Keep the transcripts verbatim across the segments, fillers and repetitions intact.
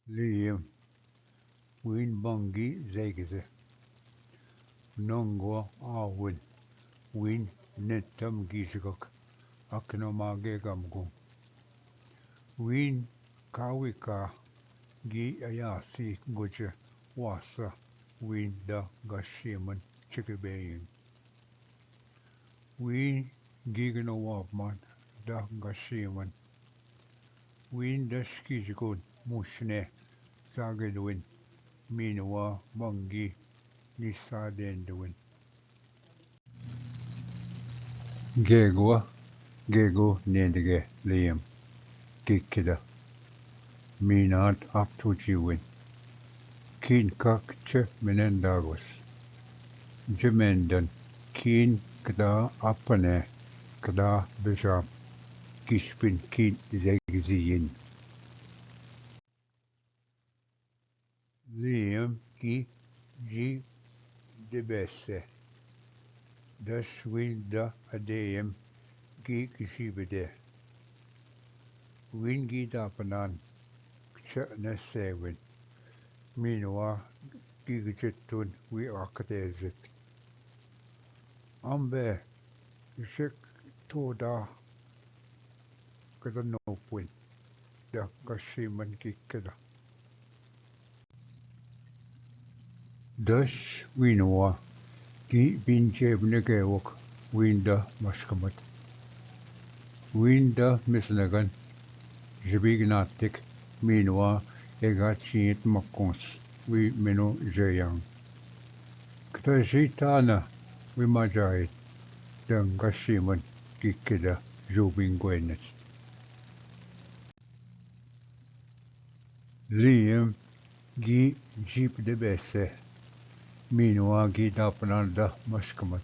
Liam, win bangi zegze. Nongo awin, win netam gijgak, akno mage gamgung. Win kawika gi ayasi goje wasa, win da gashiman chikbeyin. Win gigno wabman da gashiman. Win da shkijgun mushne zagedwin, minwa mangi nisa dendwin. Gegwa, gegu nendge Liam, gikida. Minat aptu jiwin. Kin kak che menen dagos. Jemendan kin kda apane kda bejam. Kishpin kin zegziyin. Liam gi ji debese. Dash win da adeyem gi gishibede. Win gi dapanan kcha nesewin. Minwa gi gjetun wi akdezit. Ambe jek toda kda nopwin da gashiman gikida. Dash winwa gi binjebne gewok win da mashkamat. Win da misnagan jibignatik minwa ega chiet makons wi mino jeyang. Kta jitana wi majait da gashiman gikida jubin gwenet. Liam gi jip debese. Minwa gi dapanan da mashkamat.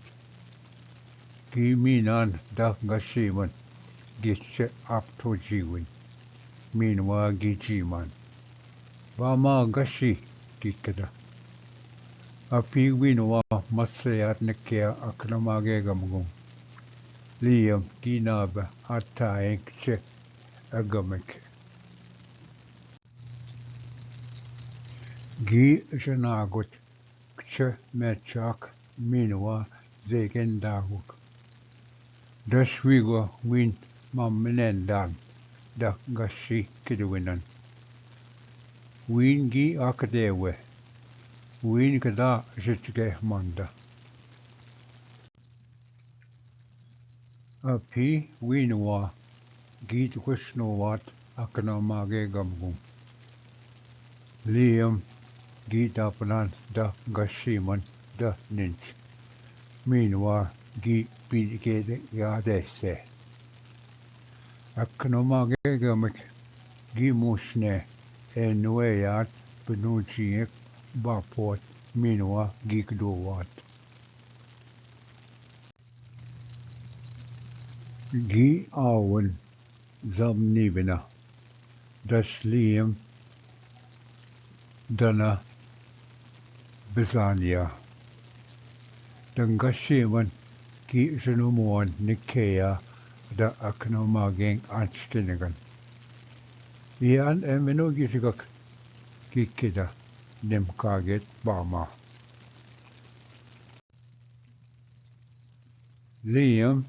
Gi minan da gashiman. Giche apto jiwin. Minwa gi jiman. Bama gashi gikida. Api winwa maseyat nekea akna mage gamgung. Liam gi naba ataeng kche agamek. Gi janagot kche mechak minwa zegen daguk. Dash wigo win mamenen dan da gashi kidwinan. Win gi akdewe. Win kda jitge manda. Api winwa git kushnowat akna mage gamgung. Liam gi dapanan da gashiman da ninch. Minwa gi pidge de gadese. Akno mage gamek gi mushne enweyat pnuchiek bapot minwa gi kdowat. Gi awan zamni bina. Dash Liam dana bizania. Da gashiman gi jnumuan nikeya da akno magen anchkinagan. Ian emino gijgak gikida nimkaget bama. Liam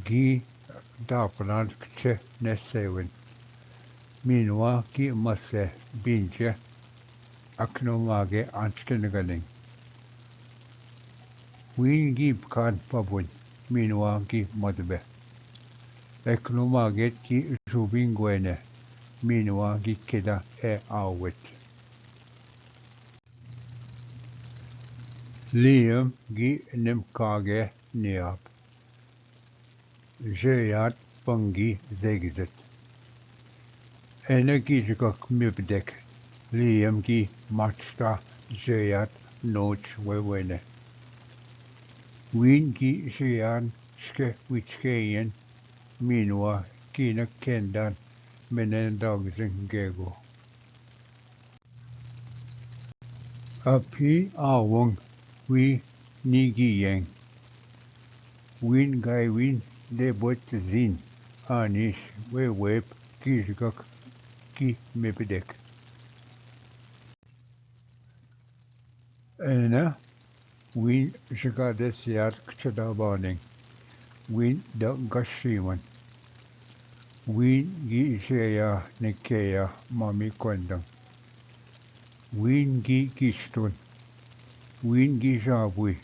gi dapanan kche nesewin. Minwa gi mase binche akno mage anchkinaganin. Win gi bkan pabwin minwa gi madbe. Ekno mage gi jubin gwene minwa gi kida e awet. Liam gi nimkage niap. Jeyat pangi zegizet. Ene gijgak mibdek. Liam gi machka jeyat noch wewene. Win gi jeyan shke wichkeyen minwa kina kendan menen dagzin gego. Api awang wi nigi yeng. Win gai win de bot zin anish we wep gijgak ki mepedek. एना वीन शिकादे सियात चदा बानिंग, Wien the गश्रीमन, वीन गी इशेया निकेया मामी कोंदम, वीन गी गिश्तुन, वीन गी जाबुई,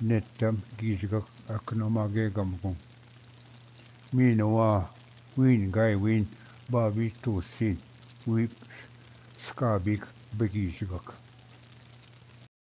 नेत्तम गिजगक अकनो मागे गमगुंग। मीनवा, वीन गाय वीन बाबी तोसिन, वी स्काबिक बगीजगक।